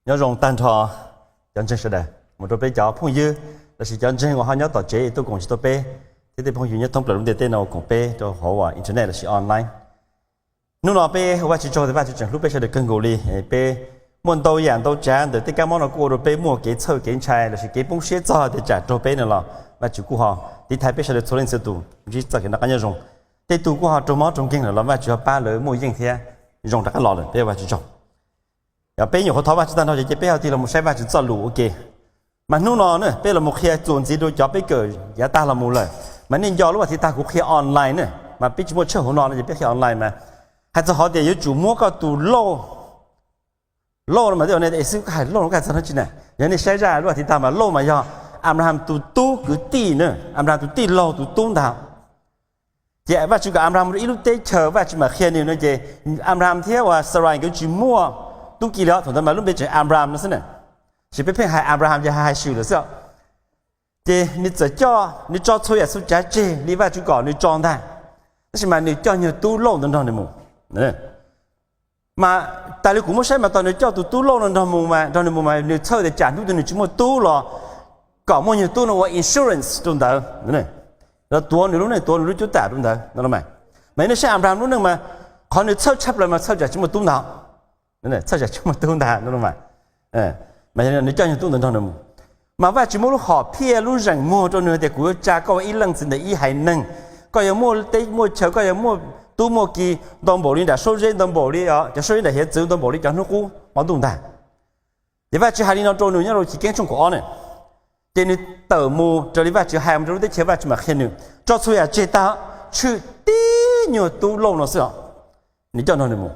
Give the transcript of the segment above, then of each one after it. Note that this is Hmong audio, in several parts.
Nyob zoo tag nrho cov ntseeg sawv daws, mus rau peb cov phooj ywg lossis cov ntseeg uas ho nyob tom tsev tuaj koom tsis tau peb, thiab tej phooj ywg nyob thoob plaws lub ntiaj teb no uas koom peb rau hauv internet lossis online. Hnub no peb ua Vajtswv tsaug tias Vajtswv tseem hlub peb sawv daws kawg nkaus li. Peb muaj ntau yam ntau tsav ntawm tej kab mob no kuj ua rau peb muaj kev txhawj kev ntshai lossis kev poob siab txog tias tsam raug peb no los Vajtswv kuj ho tiv thaiv peb sawv daws txhua leej txhua tus ntsib txoj kev noj qab nyob zoo. Tej tus kuj ho raug mob raug nkeeg lawm los Vajtswv ho pab lawv muaj yeej thiab zoo rov qab los lawm, peb ua Vajtswv tsaug. Peb nyuam qhuav thov Vajtswv tag nrho ces peb ho tig los mus saib Vajtswv txoj lus ua ke. Mas hnub no na peb los mus qhia txuas ntxiv rau cov peb kawm yav tag los mus lawm. Mas nej nco lub vas thiv tag kuv qhia online na, mas peb tsis muaj tshawj hauv no no ces peb qhia online mas hais txog qhov tias yuav tsum muab koj tus lauj, lauj no mas twb yog ne, es xwb koj hais lauj no koj hais txog no tsis na. Yog nej saib zaj lub vas thiv tag mas lauj mas yog Abraham tus tub kwv tij na, Abraham tus tij laug tus tub ntag. Ces Vajtswv kom Abraham mus rau ib lub teb chaws Vajtswv mam qhia nws no ces Abraham thiab uas Sarai nkawd tsis muaj tub ki li os, thaum ntawd mas lub npe tseem Abram no xwb na. Ces peb pheej hais Abraham ces hais swm lawm xwb. Ces nws txawm coj nws tso txhua yam txhua tsav tseg li Vajtswv kom nws tso ntag, tab sis mas nws coj nyuag tub lauj ntawd nrog nws mus. Mas tas li kuv muab saib mas tos nws coj tus tub lauj no nrog mus mas nrog nws mus mas nws txhawj tias tsam hnub twg nws tsis muaj tub los kom muaj nyuag tub no ua insurance rau ntawd, los tuav nws lub neej tuav nws lub cuab tam rau ntawd no. Mas nej saib Abraham lub neej mas qhov nws txhawj tshaj plaws mas txhawj tsam tsis muaj tub ntag. Txhawj tsam tsis muaj tub ntag no. Mas nws coj nyuag tub ntawd nrog nws mus. Mas Vajtswv muab lub hom phiaj lub zeem muag rau nws tias kuv yuav tsa koj ua ib leej txiv ntawm ib haiv neeg. Koj yuav muaj teb muaj chaw, koj yuav muaj tub muaj ki ntau npaum li nram suab zeb, ntau npaum li cov suab zeb nram hiav txwv, ntau npaum li cov hnub qub hmo ntuj ntag. Ces Vajtswv hais li no rau nws nyob rau Chiv Keeb tshooj kaum ob na. Ces nws tawm mus raws li Vajtswv hais mus rau lub teb chaws Vajtswv mam qhia nws, tso txhua yam tseg tag, tshwj tib nyuag tub lauj no xwb os, nws coj nrog nws mus.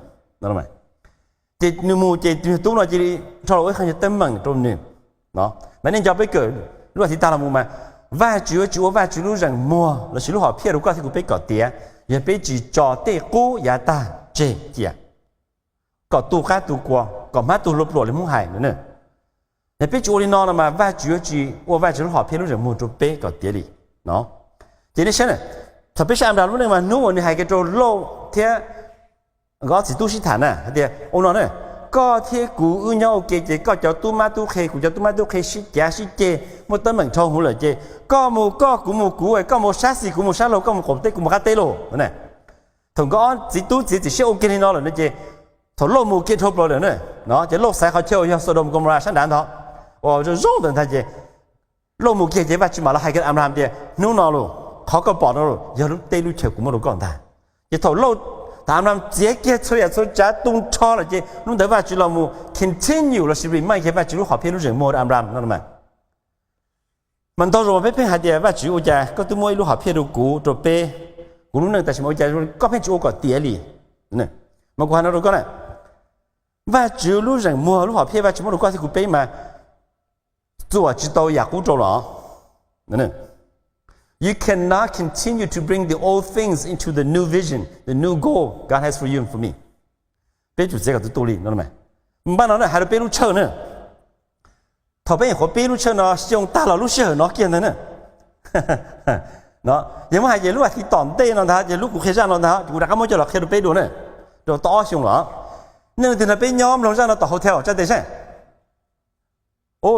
Ces nws mus ces nyuag tub no cia li nrho los ua ib qho nyuag teeb meem rau nws. Mas nej nco peb kawm lub vas thiv tag los mus mas Vajtswv yuav tsis ua Vajtswv lub zeem muag lossis lub hom phiaj rau koj thiab kuv peb kom tiav yog peb tsis tso tej qub yav tag tseg cia, kom tu qab tu kua, kom hmab tu hlua pluam li Hmoob hais no. Yog peb tsis ua li no no mas Vajtswv yuav tsis ua Vajtswv lub hom phiaj lub zeem muag rau peb kom tiav li no. Ces nej saib na, thaum peb saib Abraham lub neej mas hnub uas nws hais kiag rau Lauj thiab nkawd ob txiv tub sib tham na hais tias ua no na, koj thiab kuv wb nyob ua ke ces koj cov tub mab tub qhe kuv cov tub mab tub qhe sib cav sib ceg muaj teeb meem dhau hwv lawm ces koj mus koj, kuv mus kuv, koj mus sab xis kuv mus sab laug, koj mus qaum teb kuv mus qab teb lauj. Thaum nkawd ob txiv tub txiav txim siab ua kiag li no lawm no ces thaum Lauj mus kiag dhau plaws lawm na, no ces Lauj xaiv qhov chaw uas yog Sodom Gomorrah sab nrad ntag, uas zoo zoo ntawd ntag ces Lauj mus kiag ces Vajtswv mam los hais kiag Abraham tias hnub no los qhov koj pom no los yog lub teb lub chaw kuv muab rau koj ntag. Ces thaum Lauj, thaum Abraham txiav kiag txhua yam txhua tsav tu nrho lawm ces hnub ntawd Vajtswv los mus continue lossis remind kiag Vajtswv lub hom phiaj lub zeem muag rau Abraham no. Mas ntau zaus mas peb pheej hais tias Vajtswv ua cas koj twb muab ib lub hom phiaj rau kuv rau peb, kuv lub neej tam sim mas ua cas koj pheej tsis ua kom tiav li. Mas kuv hais no rau koj na, Vajtswv lub zeem muag lub hom phiaj Vajtswv muab rau koj thiab kuv peb mas txuam tsis tau yam qub rau los. You cannot continue to bring the old things into the new vision, the new goal God has for you and for me. Peb tsum txiav kom tu tu li no. Npaj no na hais rau peb lub tshawj na. Thaum peb nyuam qhuav pib lub tshawj no xyoo tag los lub sij hawm no kiag ntag na. Yog muab hais ces lub vas thiv tom ntej no ntag ces lub kuv qhia zaj no ntag ces kuv rov qab muab coj los qhia rau peb dua na, rau tau ob xyoo los. Nej leej twg nrog peb nyob mloog zaj no tom hotel tsa tes saib.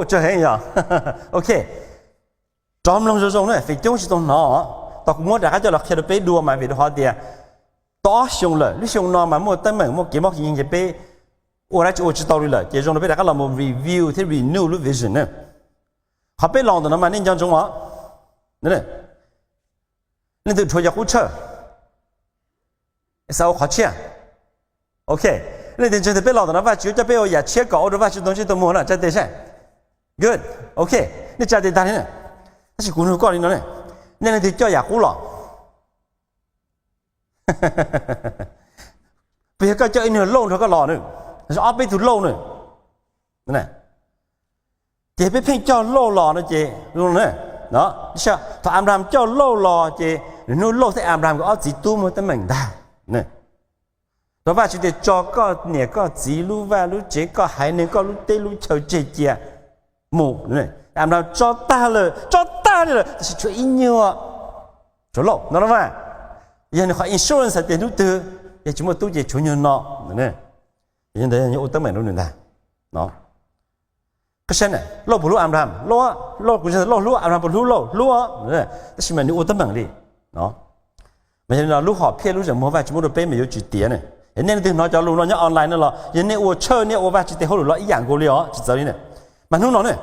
Tsawg heev yog. Ok, rov mloog zoo zoo na, feem coob tsis tau hnov. Tos kuv muab rov qab coj los qhia rau peb dua mas vim rau qhov tias tau ob xyoo lawm, lub xyoo no mas muaj teeb meem muaj kev mob kev nkeeg ces peb ua dab tsi ua tsis tau li lawm ces zoo rau peb rov qab los mus review thiab renew lub vision na. Qhov peb los ntawm no mas nej nco ntsoov os. Leej twg dhuav cov qub tshawj, xav ua qhov tshiab. Ok, leej twg ntseeg tias peb los ntawm no Vajtswv yuav coj peb ua yam tshiab kom ua rau Vajtswv tau ntsej tau muag no tsa tes saib. Good, ok, nej tsa tes tag li na. Tab sis kuv nug koj li no, nej leej twg coj yam qub los? Puas yog koj coj ib niag Lauj nrog koj los na, ob peb tug Lauj na? Ces peb pheej coj Lauj los no ces, thaum Abraham coj Lauj los ces nws hnub Lauj thiab Abraham nkawd ob txiv tub muaj teeb meem ntag. Rau Vajtswv tias tso koj niam koj txiv lub vaj lub tsev koj haiv neeg koj lub teb lub chaw tseg cia mus. Abraham tso tag lawm, tso tag li lawm tab sis tshuav ib nyuag, tshuav Lauj no mas. Yog nws qhov insurance hais tias hnub twg yog tsis muaj tub ces tshuav nyuag no. Yog ntawd yog ua teeb meem rau nws ntag. Qhov saib na, Lauj puas hlub Anplaham? Lauj, Lauj kuv ntseeg Lauj hlub. Anplaham puas hlub Lauj? Hlub. Tab sis mas nws ua teeb meem li no. Mas yog li no lub hom phiaj lub zeem muag Vajtswv muab rau peb mas yuav tsis tiav na. Nej leej twg hnov cov lus no nyob online no los yog nej ua tshawj nej ua Vajtswv tes hauj lwm los ib yam nkaus li os, tsis txawv li na. Mas hnub no ne,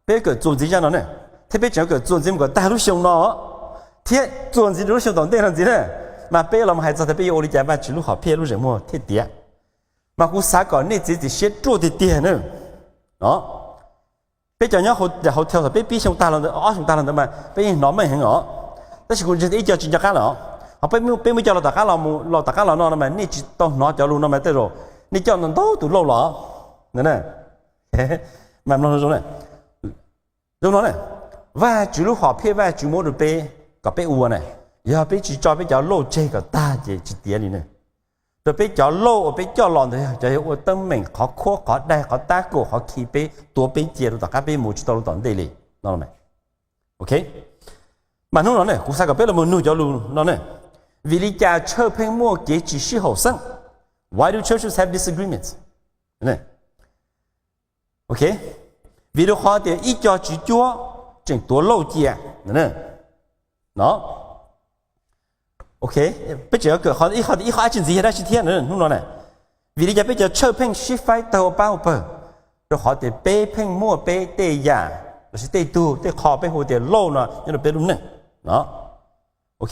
peb yuav kawm txuas ntxiv zaj no ne, thiab peb tseem yuav kawm txuas ntxiv mus kom tag lub xyoo no thiab txuas ntxiv rau lub xyoo tom ntej no ntxiv na. Mas peb los mus hais txog tias peb yuav ua li cas Vajtswv lub hom phiaj lub zeem muag thiaj tiav. Mas kuv xav kom nej txiav txim siab ruaj tiag tiag na. Peb cov nyob hauv thaum peb pib xyoo tag los ntawd, ob xyoo tag los ntawd mas peb yeej hnov meej heev os. Tab sis kuv ntseeg tias ib co tsis nco qab lawm os. Ho peb muaj ib co los tom qab los, los tom qab los no no mas nej tsis tau hnov cov lus no mas tej zaum nej coj ntau ntau tus Lauj los. Mas mloog zoo zoo na. Zoo no na, Vajtswv lub hom phiaj Vajtswv muab rau peb kom peb ua na, yog peb tsis tso peb cov Lauj tseg kom tag ces tsis tiav li na. Rau peb cov Lauj uas peb coj los ntawd yog cov yuav ua teeb meem qhov khuab qhov daig qhov tab kaum qhov khi peb tuav peb cia rau tom qab peb mus tsis tau rau tom ntej li no. Mas hnub no ne kuv xav kom peb los mus nug cov lus no ne, vim li cas Tshawj Pheej muaj kev tsis sib haum xeeb? Why do churches have disagreements? Vim rau qhov tias ib co tswv cuab tseem tuav Lauj cia no. Peb tseem yuav kawm ib qho, ib qho dab tsi ntxiv yog dab tsi thiab hnub no na. Vim li cas peb cov Tshawj Pheej sib faib tawg ua pab ua pawg? Rau qhov tias peb pheej muaj peb tej yam lossis tej tug tej qho peb hu tias Lauj no nyob rau peb lub neej no. Ho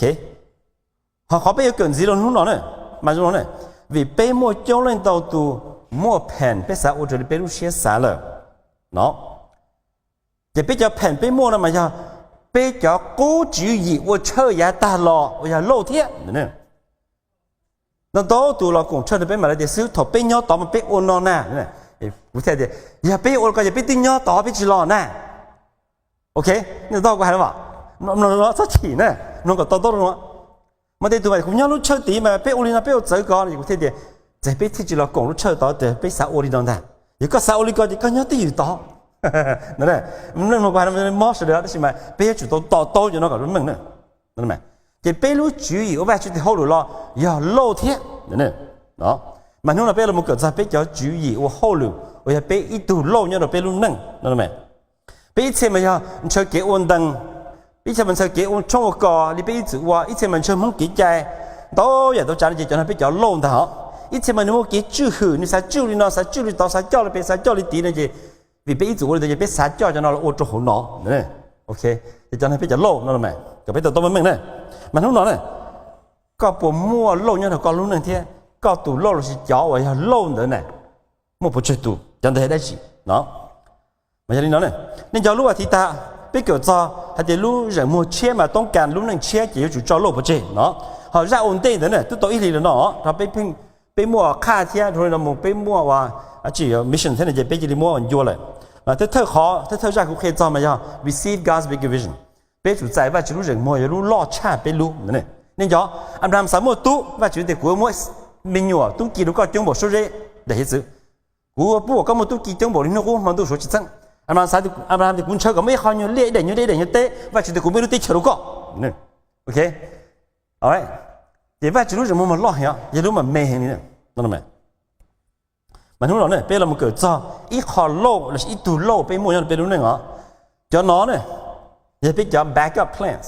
qhov peb yuav kawm ntxiv rau hnub no na, mas zoo no na, vim peb muaj coob leej ntau tus muaj pheem peb xav ua raws li peb lub siab xav lawm no. Ces peb cov pheem peb muaj no mas yog peb cov qub tswv yim ua tshawj yav tag los uas yog Lauj thiab. Ntau ntau tus los koom tshawj rau peb mam li tias xwb thaum peb nyob tod mas peb ua no na. Kuv thiaj tias yog peb ua li ko ces peb twb nyob tod peb tsis los na. Ok, nej tau kuv hais los, mloog txhob chim na, mloog kom to taub no. Muaj tej tug mas kuv nyob lub tshawj tid mas peb ua li no peb ua txawv ko, kuv thiaj tias txawm peb thiaj tsis los koom lub tshawj tod tias peb xav ua li no ntag. Yog koj xav ua li ko ces koj nyob twj ywm tod. Mloog kuv hais mob sawv daws tab sis mas peb yuav tsum tau to taub cov no kom meej na. Ces peb lub tswv yim ua Vajtswv tes hauj lwm los yog Lauj thiab. Mas hnub no peb los mus kawm txog peb cov tswv yim ua hauj lwm uas yog peb ib tug Lauj nyob rau peb lub neej no. Peb ib txhia mas yog ntshaw kev ua ntees, ib txhia mas ntshaw kev ua tshoob ua kos li peb ib txwm ua, ib txhia mas ntshaw Hmoob kev cai, ntau yam ntau tsav no ces cov no peb cov Lauj ntag os. Ib txhia mas nws muaj kev tswj hwm, nws xav tswj li no xav tswj li tod xav coj li pem xav coj li tid no ces vim peb ib txwm ua li ntawd ces peb xav coj cov no los ua rau hauv no. Ces cov no peb cov Lauj no kom peb tau tau meej meej na. Mas hnub no na, koj puas muaj Lauj nyob rau koj lub neej thiab koj tus Lauj lossis cov uas yog Lauj ntawd na, muaj puas tsawg tus, cov ntawd yog dab tsi no? Mas yog li no ne, nej nco lub vas thiv tas peb kawm txog hais tias lub zeem muag tshiab mas toob kas lub neej tshiab ces yuav tsum tso Lauj pov tseg no. Ho zaj ua ntej ntawd na twb tau ib hlis lawm no, peb muaj qhaj thiab dhau li no mus peb muaj ua mission thiab no ces peb cia li muab ua ncua lawm. Thawj thawj qhov thawj thawj zaj kuv qhia txog mas yog receive God's bigger vision. Peb tsum txais Vajtswv lub zeem muag yog lub loj tshaj peb lub. Nej nco, Anplaham xav muaj tub, Vajtswv tias kuv muab me nyuam tub ki rau koj coob npaum suab zeb daim hiav txwv. Kuv pub kom koj muaj tub ki coob npaum li hnub qub hmo ntuj suav tsis txeeb. Anplaham tias kuv ntshaw kom muaj ib qho nyuag liaj ib daim nyuag liaj ib daim nyuag teb, Vajtswv tias kuv muaj ib lub teb chaws rau koj. Ok, ces Vajtswv lub zeem muag mas loj heev, yog lub mas me heev li. Mas hnub no ne peb los mus kawm txog ib qho Lauj lossis ib tug Lauj peb muaj nyob rau peb lub neej os. Cov no ne yog peb cov backup plans.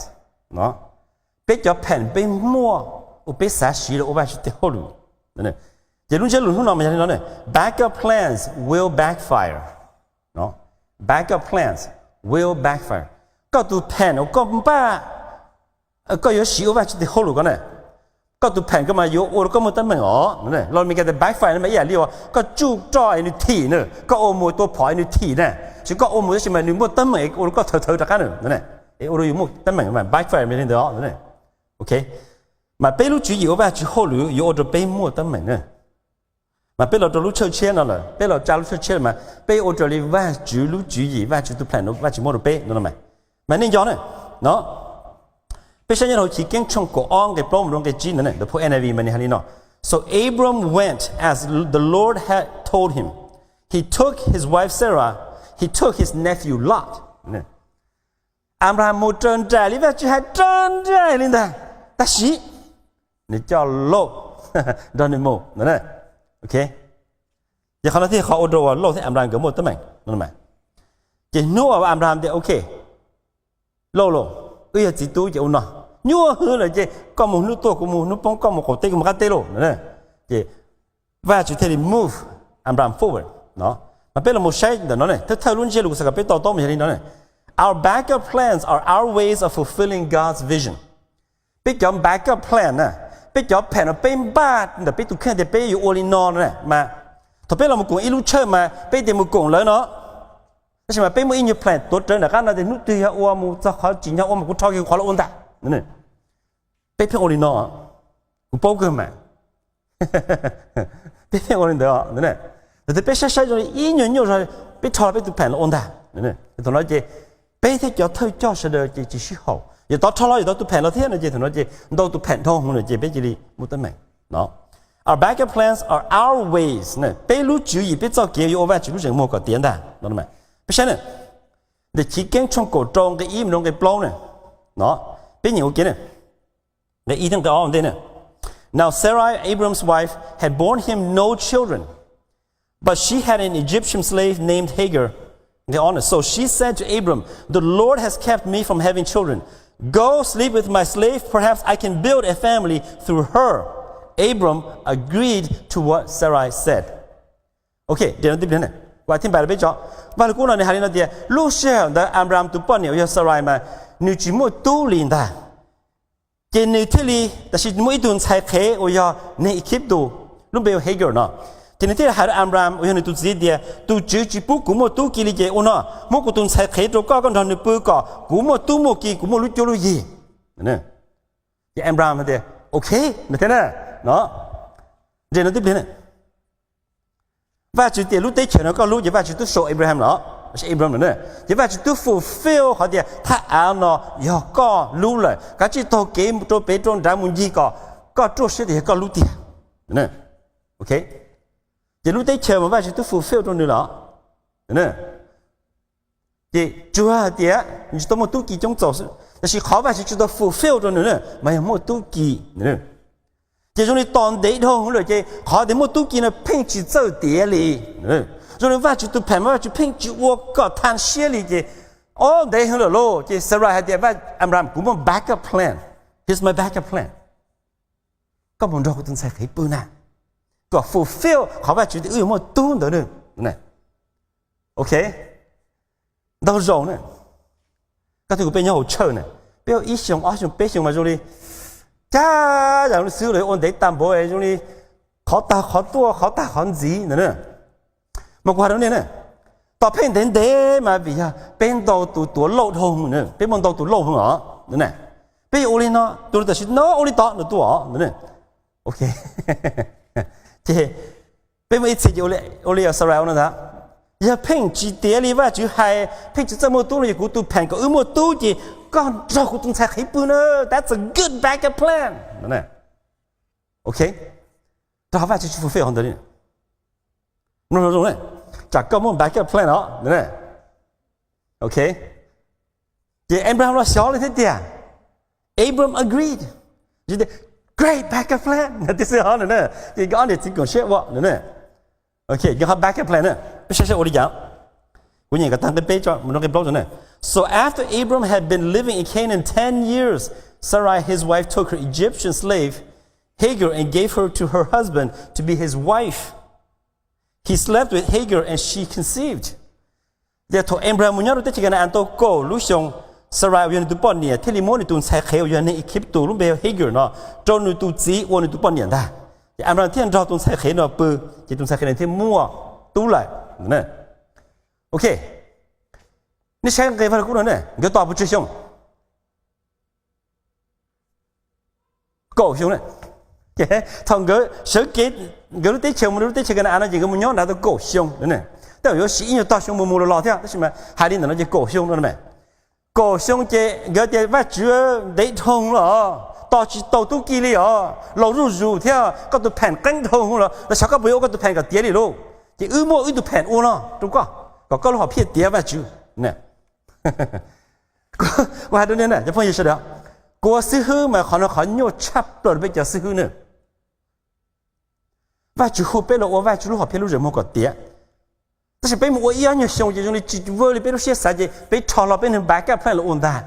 Peb cov pheem peb muaj uas peb xav siv los ua Vajtswv tes hauj lwm. Ces lub ntsiab lus hnub no mas yog li no ne, backup plans will backfire. Backup plans will backfire. Koj tus pheem uas koj npaj koj yuav siv ua Vajtswv tes hauj lwm ko na, koj tus pheem ko mas yuav ua rau koj muaj teeb meem os. Los Meskas tias backfire no mas ib yam li uas koj tsuj roj es nws thim na, koj ua mus tua phom es nws thim na, sis koj ua mus tab sis mas nws muaj teeb meem ua rau koj thawv thawv rov qab na, ua rau yus muaj teeb meem mas backfire li ntawd. Ok, mas peb lub tswv yim ua Vajtswv hauj lwm yuav ua rau peb muaj teeb meem na. Mas peb los rau lub tshawj tshiab no lawm, peb los tsa lub tshawj tshiab lawm mas peb ua raws li Vajtswv lub tswv yim, Vajtswv tus plan, Vajtswv muab rau peb no. Mas nej nco na, no, peb saib nyob rau Chiv Keeb tshooj kaum ob nqe plaub mus rau nqe tsib ntawd, the N I V mas nws hais li no: So Abram went as the Lord had told him. He took his wife Sarah, he took his nephew Lot. Anplaham mus raws nraim li Vajtswv hais raws nraim li ntag, tab sis nws coj Lauj nrog nws mus. Ok, ces qhov no thiaj qhov ua rau uas Lauj thiab Anplaham nkawd muaj teeb meem no. Ces hnub uas Anplaham tias ok, lauj lauj, wb yog txiv tub ces ua no, nyuaj hwv lawm ces koj mus hnub tuaj kuv mus hnub poob, koj mus qaum teb kuv mus qab teb lauj. Ces Vajtswv thiaj li move Anplaham forward no. Mas peb los mus saib ntawm no ne, thawj thawj lub ntsiab lus kuv xav kom peb to taub mas yog li no ne: Our backup plans are our ways of fulfilling God's vision. Peb cov backup plan na, peb cov pham uas peb npaj ntawm peb tus kheej tias peb yuav ua li no na, mas thaum peb los mus koom ib lub church mas peb tias mus koom lawv no, tab sis mas peb muaj ib nyuag plan tuav rawv nram qab no tias hnub twg yog ua mus txog qhov tsim nyog ua mas kuv rho kiag qhov los ua ntag. Peb pheej ua li no, kuv paub kawg mas. Peb pheej ua li ntawd. Thaum twg peb saib saib zoo li ib nyuag nyuaj zog, peb rho peb tus plan los ua ntag. Thaum no ces peb thiab cov thawj coj sawv daws ces tsis sib haum, yog tod rho los yog tod tus plan los thiab no ces thaum no ces ntau tus plan dhau hwv lawm ces peb cia li muaj teeb meem no. Our backup plans are our ways, peb lub tswv yim, peb txoj kev yuav ua Vajtswv lub zeem muag kom tiav ntag no. Peb saib na, ntawm Chiv Keeb tshooj kaum rau nqe ib mus rau nqe plaub na, no, peb nyeem ua ke na. Nqe ib thiab nqe ob ua ntej na. Now Sarai, Abram's wife, had borne him no children, but she had an Egyptian slave named Hagar. So she said to Abram, the Lord has kept me from having children. Go sleep with my slave, perhaps I can build a family through her. Abram agreed to what Sarai said. Ok, thiab peb tso, Vaj Lug Kub no nws hais li no tias lub sij hawm ntawd Anplaham tus poj niam uas yog Sarai mas nws tsis muaj tub li ntag. Ces nws thiaj li, tab sis muaj ib tug ntxhais qhev uas yog neeg Ikhiptus, lub npe hu Hagar no. Ces nws thiaj li hais rau Anplaham uas yog nws tus txiv tias tus Tswv tsis pub kuv muaj tub ki li ces ua no, muab kuv tus ntxhais qhev rau koj, koj nrog nws pw kom kuv muaj tub muaj ki, kuv muaj lub cuab lub yig. Ces Anplaham tias ok, nws thiaj na, no, ntse no twb pliag na. Vajtswv tias lub teb chaws no koj lub, ces Vajtswv twb sau Anplaham los, Abram, ces Vajtswv twb fulfill qhov tias thaj av no yog koj lub lawm, kav tsij taug kev rau pem rau nrad mus ncig kom koj ruaj siab tias yog koj lub tiag. Ok, ces lub teb chaws mas Vajtswv twb fulfill rau nws los. Ces tsuas hais tias nws tsis tau muaj tub ki coob txaus xwb, tab sis qhov Vajtswv tsis tau fulfill rau nws na mas yog muaj tub ki. Ces zoo li tos ntev dhau hwv lawm ces qhov tias muaj tub ki no pheej tsis txawj tiav li. Zoo li Vajtswv tus pham mas Vajtswv pheej tsis ua kom tha siab li ces, o, ntev hwv lawm lauj. Ces Sarai hais tias, Anplaham, kuv muaj backup plan. Here's my backup plan. Koj mus nrog kuv tus ntxhais qhev pw na, kom fulfill qhov Vajtswv tias wb yuav muaj tub ntawd. Ok, ntau zaus na, koj thiab kuv peb nyob hauv church na, peb ua ib xyoos ob xyoos peb xyoos mas zoo li, cas yam li xwb los ua ntev tag npaum zoo li qhov tag qhov tuaj qhov tag qhov ntxiv ntawd na. Mas kuv hais rau nej na, tos pheej ntev ntev mas vim yog peb ntau tus tuav lauj dhau, peb muaj ntau tus lauj os. Peb yuav ua li no, tus no tam sim no ua li tod no tuaj os. Ok, ces peb muaj ib txhia ces ua li Sarai no ntag, yog pheej tsis tiav li Vajtswv hais, pheej tsis txawj muaj tub no ces kuv tus pham kom wb muaj tub ces koj nrog kuv tus ntxhais qhev pw na, that's a good backup plan. Ok, rau qhov Vajtswv tsis fulfill qhov ntawd li. Mloog zoo, tsam koj muaj backup plan os. Ok, ces Abraham los xyov li thiab tiag. Abram agreed, great backup plan tiag xwb os. Ces nkawd ob niam txiv koom siab ua. Ok, yog qhov backup plan na, peb saib saib ua li cas. Kuv nyeem kom tag nqe peb tso mus rau nqe plaub tso na. So after Abram had been living in Canaan ten years, Sarai his wife took her Egyptian slave Hagar and gave her to her husband to be his wife. He slept with Hagar and she conceived. Ces thaum Abraham mus nyob rau teb chaws Kana-an tau kaum lub xyoo, Sarai uas yog nws tus poj niam thiaj li muab nws tus ntxhais qhev uas yog neeg Ikhiptus lub npe Hagar no rau nws tus txiv ua nws tus poj niam ntag. Ces Abraham thiaj nrog tus ntxhais qhev no pw, ces tus ntxhais qhev no thiaj muaj tub lawm. Ok, nej saib nqe Vaj Lug Kub no ne, nkawd tos puas tsawg xyoo? Kaum xyoo. Thaum nkawd sawv kev, nkawd lub teb chaws mus rau lub teb chaws Kana-an no ces nkawd mus nyob nrad tau kaum xyoo. Tej zaum yuav siv ib nyuag tog xyoo mus mus los los thiab, tab sis mas hais li ntawm no ces kaum xyoo no. Kaum xyoo ces nkawd tias Vajtswv, ntev dhau los tos tsis tau tub ki li os, laus zuj zus thiab koj tus pham qeeb dhau los, los xyov koj puas yuav ua koj tus pham kom tiav li lauj. Ces wb muaj wb tus pham ua no rau koj, kom koj lub hom phiaj tiav Vajtswv. Kuv hais rau nej cov phooj ywg sawv daws, kuv ua xib hwb mas qhov no qhov nyuaj tshaj plaws rau peb cov xib hwb na. Vajtswv hu peb los ua Vajtswv lub hom phiaj lub zeem muag kom tiav. Tab sis peb mus ua ib ob nyuag xyoo ces zoo li tsis vwm li peb lub siab xav ces peb rho hlo peb neeg backup plan los ua ntag.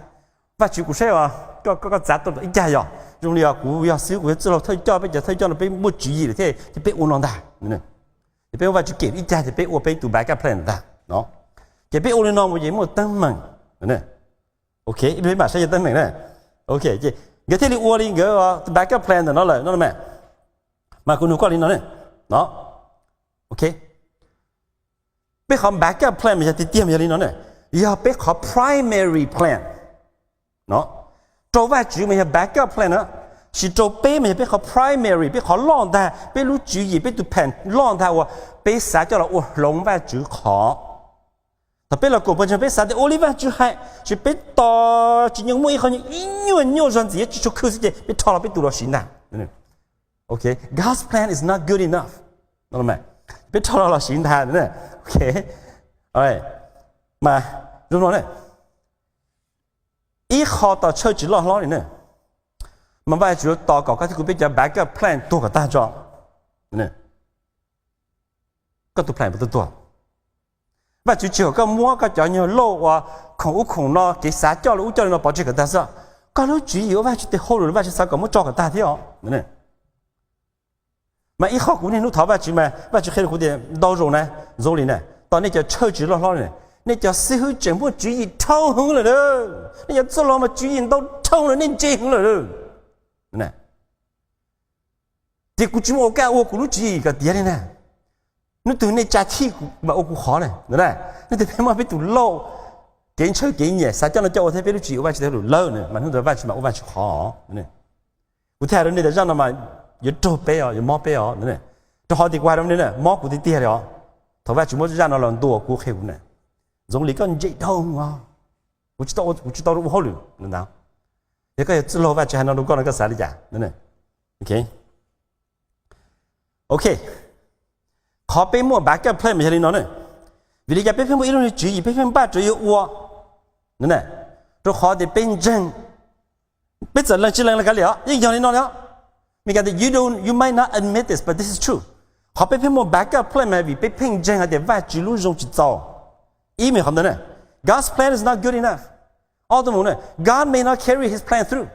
Vajtswv, kuv saib os, koj, koj txav tau ib cag yog zoo li os kuv yog xib hwb, kuv yog txwj laug thawj coj, peb cov thawj coj no peb muaj tswv yim lawm thiab ces peb ua no ntag. Ces peb muab Vajtswv kem ib cag ces peb ua peb tus backup plan ntag no. Ces peb ua li no mus ces muaj teeb meem. Ok, ib pliag mam saib yog teeb meem na. Ok, ces nkawd thiaj li ua li nkawd tus backup plan ntawm no lawm no mas. Mas kuv nug koj li no ne, no, ok, peb qhov backup plan mas yog tiag tiag mas yog li no ne, yog peb qhov primary plan no. Rau Vajtswv mas yog backup plan na, sis rau peb mas yog peb qhov primary, peb qhov loj ntag, peb lub tswv yim, peb tus plan loj ntag uas peb xav coj los ua hloov Vajtswv qhov. Thaum peb los koom pawg ntseeg peb xav tias ua li Vajtswv hais, ces peb tos tsis nyoog muaj ib qho ib nyuag nyuaj zog ntxiv tsis tshua khw xwb ces peb rho los peb tus los siv ntag. Ok, God's plan is not good enough. Peb rho los los siv ntag. Ok, mas zoo no ne, ib qho tos tshawj tsis loj hlob li ne, mas Vajtswv tos kom koj thiab kuv peb cov backup plan tuag kom tag tso. Koj tus plan puas tuag tuag? Vajtswv tsis kom koj muab koj cov nyuag lauj uas khoom ub khoom no, kev xav coj li ub coj li no pov tseg kom tag xwb. Koj lub tswv yim ua Vajtswv tes hauj lwm los Vajtswv xav kom muab tso kom tag thiab os. Mas ib qho kuv niaj hnub thov Vajtswv mas Vajtswv qhia rau kuv tias ntau zaus na, zoo li na, tos nej cov tshawj tsis loj hlob li, nej cov xib hwb tseem muaj tswv yim dhau heev lawm, nej cov txwj laug mas tswv yim ntau dhau lawm, nej ntse heev lawm. Ces kuv tsis muaj ua kaj ua kuv lub tswv yim kom tiav li na. Hnub twg nej tsa chij kuv mas ua kuv qhov na. Hnub twg peb muaj peb tus lauj, kev ntshaw kev nyiam xav coj no coj ua thiab peb lub tswv yim ua Vajtswv tes hauj lwm lawm mas hnub ntawd Vajtswv mas ua Vajtswv qhov. Kuv thiaj hais rau nej tias zaj no mas yuav raug peb os, yuav mob peb os. Rau qhov tias kuv hais rau nej na, mob kuv tiag tiag li os. Thaum Vajtswv muab zaj no los ntuas kuv qhia kuv na, zoo li koj ntse dhau os. Kuv tsis tau, kuv tsis tau ua hauj lwm ntawd. Yog koj yog txwj laug Vajtswv hais no rau koj no koj xav li cas? Ok, qhov peb muaj backup plan mas yog li no na. Vim li cas peb pheej muaj ib lub niag tswv yim peb pheej npaj rau yuav ua? Rau qhov tias peb ntseeg, peb txawm lees tsis lees los kav liam os, yeej yog li no li os. Meskas tias you don't, you might not admit this, but this is true. Qhov peb pheej muaj backup plan mas vim peb pheej ntseeg hais tias Vajtswv lub zoo tsis txaus. Ib me qhov ntawd na, God's plan is not good enough. Ob tuaj mus na, God may not carry his plan through.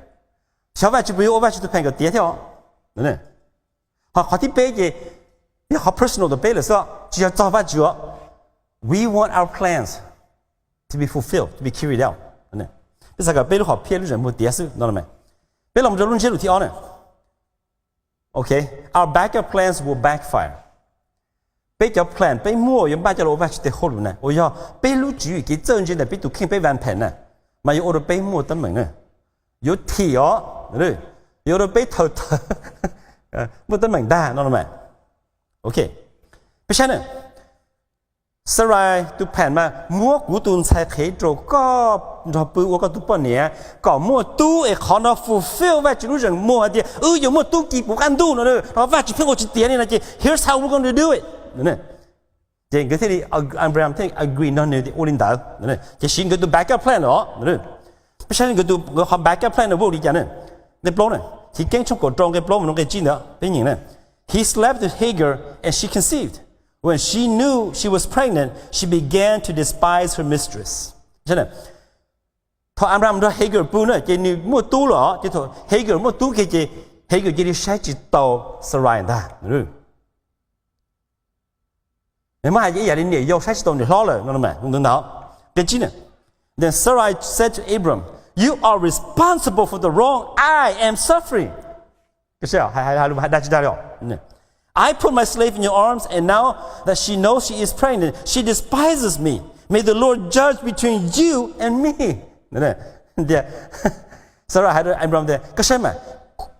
Xyov Vajtswv puas yuav ua Vajtswv tus plan kom tiav thiab os. Ho qhov thib peb ces yog qhov personal rau peb lawm xwb, tsis yog txog Vajtswv os. We want our plans to be fulfilled, to be carried out. Peb xav kom peb lub hom phiaj lub zeem muag tiav xwb no. Peb los rau lub ntsiab lus thib ob na. Ok, our backup plans will backfire. Peb cov plan peb muaj yuav npaj coj los ua Vajtswv tes hauj lwm na, uas yog peb lub tswv yim kev txawj ntse ntawm peb tus kheej peb vas phem na, mas yuav ua rau peb muaj teeb meem na. Yuav thim os, yuav ua rau peb thaws thaws, muaj teeb meem ntag no. Ok, peb saib na, Sarai tus plan mas muab kuv tus ntxhais qhev rau koj nrog pw ua koj tus poj niam kom muaj tub es qhov no fulfill Vajtswv lub zeem muag hais tias wb yuav muaj tub ki puv qab ntuj no, ho Vajtswv pheej ua tsis tiav li no ces here's how we're going to do it. Ces nkawd thiaj li, Abraham thiaj agree nrog nws tias ua li ntawd. Ces siv nkawd tus backup plan os. Peb saib nkawd tus, nkawd qhov backup plan no ua li cas na. Nqe plaub na, Chiv Keeb tshooj kaum rau nqe plaub mus rau nqe tsib ntawd peb nyeem na. He slept with Hagar and she conceived. When she knew she was pregnant, she began to despise her mistress. Thaum Abraham nrog Hagar pw na ces nws muaj tub lawm os, ces thaum Hagar muaj tub kiag ces Hagar cia li saib tsis taus Sarai ntag. Nws muab hais ib yam li niam yau saib tsis taus niam hlob lawm no. Ntawd ntawd, nqe tsib na, Then Sarai said to Abram, you are responsible for the wrong I am suffering. Hais dag tsis dag li. I put my slave in your arms, and now that she knows she is pregnant, she despises me. May the Lord judge between you and me. Tias, Sarai hais rau Abram tias, koj saib mas,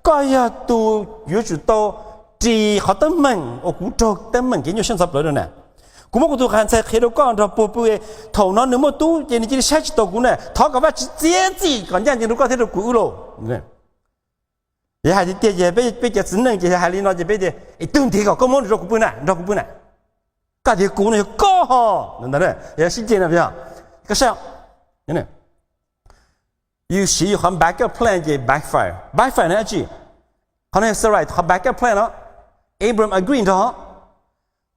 koj yog tus yuav tsum tau ris qhov teeb meem uas kuv raug teeb meem kev nyuaj siab ntxhov plawv rau na. Kuv muab kuv tus ntxhais qhev rau koj nrog puag pw, thaum no nws muaj tub ces nws cia li saib tsis taus kuv na. Thov kom Vajtswv txiav txim kom ncaj ncees rau koj thiab rau kuv wb lauj. Yog hais tiag tiag ces peb cov txiv neej ces yog hais li no ces peb tias, es twg nrhiav kom koj muab nws rau kuv pw na, nrog kuv pw na? Koj tias kuv no yog koj ho, yog sib ceg no, koj saib, yus siv yus qhov backup plan ces backfire. Backfire no dab tsi? Qhov no yog Sarai qhov backup plan no, Abram agree nrog.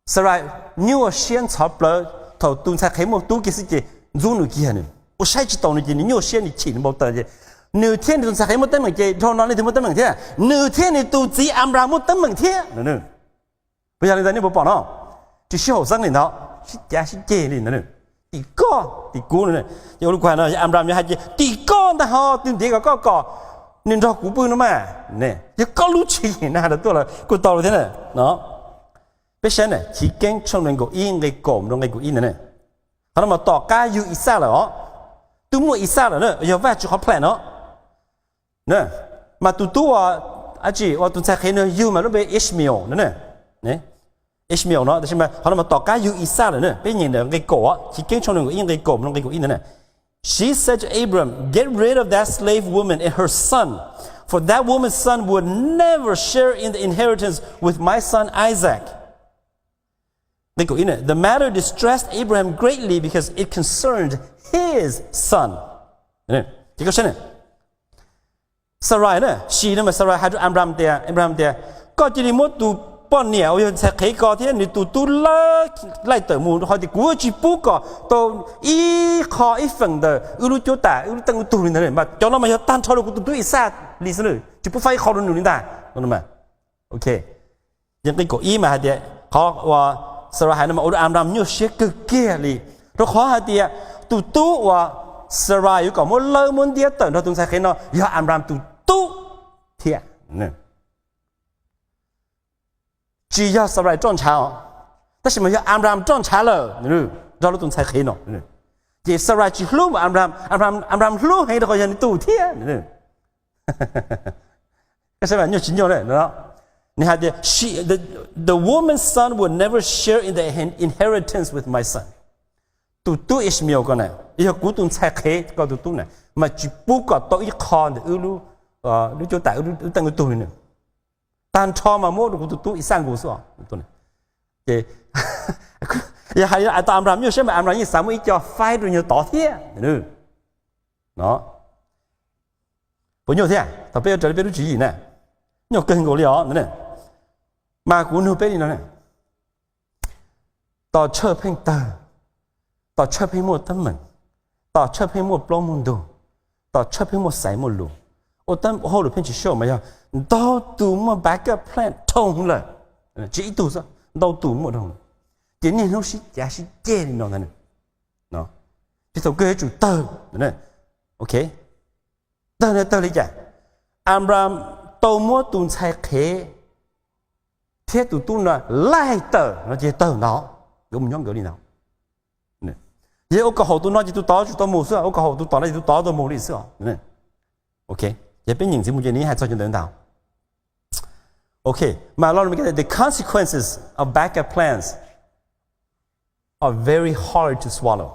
Sarai nyuaj siab ntxhov plawv, thaum tus ntxhais qhev muaj tub kiag xwb ces ntxub nws kiag, nws ua saib tsis taus nws ces nws nyuaj siab, nws chim, nws npau taws ces nws thiab nws tus ntxhais qhev muaj teeb meem ces dhau no leej twg muaj teeb meem thiab? Nws thiab nws tus txiv Anplas muaj teeb meem thiab. Puas yog li ntawd nej puas pom no? Tsis sib haum xeeb li ntawd, sib cav sib ceg li ntawd. Tim koj tim kuv no. Ces ua li kuv hais no, Anplas yuav hais tias tim koj ntag ho, tus ntiav kom koj kom nws nrog kuv pw no mas, yog koj lub tswv yim na, tuaj los kuj tau li thiab na no. Peb saib na, Chiv Keeb tshooj nees nkaum ib nqe kaum rau nqe kaum ib ntawd na. Qhov no mas tom qab yug Ixaj lawm os, twb muaj Ixaj lawm na, yog Vajtswv qhov plan no. Mas tus tub uas, tsis, uas tus ntxhais qhev no yug mas lub npe Ishmael no. Ishmael no, tab sis mas qhov no mas tom qab yug Ixaj lawm na. Peb nyeem ntawm nqe kaum, Chiv Keeb tshooj nees nkaum ib nqe kaum rau nqe kaum ib ntawd na. She said to Abram, "Get rid of that slave woman and her son, for that woman's son would never share in the inheritance with my son Isaac." Nqe kaum ib, "The matter distressed Abraham greatly because it concerned his son." Ces koj saib na, Sarai na, she no mas Sarai hais rau Anplas tias, Anplas tias, koj cia li muab tus poj niam uas yog ntxhais qhev ko thiab nws tus tub laij tawm mus, rau qhov tias kuv tsis pub kom tau ib qho ib feem ntawm wb lub cuab tam wb lub teej lub tug li ntag. Mas cov no mas yog tag nrho rau kuv tus tub Ixaj li xwb, tsis pub faib ib qho rau nws li ntag. Ok, ces nqe kaum ib mas hais tias qhov uas Sarai hais no mas ua rau Anplas nyuaj siab kawg kiag li, rau qhov hais tias tus tub uas Sarai yuav kom muab lawb muab ntiab tawm nrog tus ntxhais qhev no yog Anplas tus tub thiab. Tsis yog Sarai roj ntshav os, tab sis mas yog Anplas roj ntshav lawm nrog lub tus ntxhais qhev no. Ces Sarai tsis hlub mas Anplas, Anplas hlub heev rau qhov yog nws tus thiab. Koj saib mas nyuaj tsis nyuaj. Nws hais tias, the, the woman's son would never share in the inheritance with my son. Tus tub Ishmael ko na, yog kuv tus ntxhais qhev ko tus tub na, mas tsis pub kom tau ib qho ntawm wb lub cuab tam wb teej wb tug li na. Tag nrho mas muab rau kuv tus tub Ixaj nkaus xwb. Ces yog hais tau Anplas nyuaj siab mas Anplas yeej xav muab ib co faib rau nyuag tod thiab no. Puas nyuaj thiab? Thaum peb yuav raws li peb lub tswv yim na, nyuaj kawg nkaus li os. Mas kuv nug peb li no, tom Tshawj pheej tawg, tom Tshawj pheej muaj teeb meem, tom Tshawj pheej muaj plaub muaj ntug, tom Tshawj pheej muaj xaiv muaj lus, ua hauj lwm pheej tsis sure mas yog ntau tus muaj backup plan dhau lawm, tsis ib tug xwb, ntau tus muaj dhau. Ces niaj hnub sib cav sib ceg li no ntag. Ces thaum kawg yuav tsum tawg. Ok, tawg no tawg li cas? Anplas tau muab tus ntxhais qhev thiab tus tub no laij tawm no ces tawg ntawd, yuav mus nyob nkawd li ntawd. Yog ua kom haum tus no ces tus tod tsum tau mus xwb, ua kom haum tus tod no ces tus tod tau mus li xwb. Ok, ces peb nyeem ntxiv mus ces nws hais txog cov ntawd ntag. Ok, mas lo lus Meskas tias the consequences of backup plans are very hard to swallow.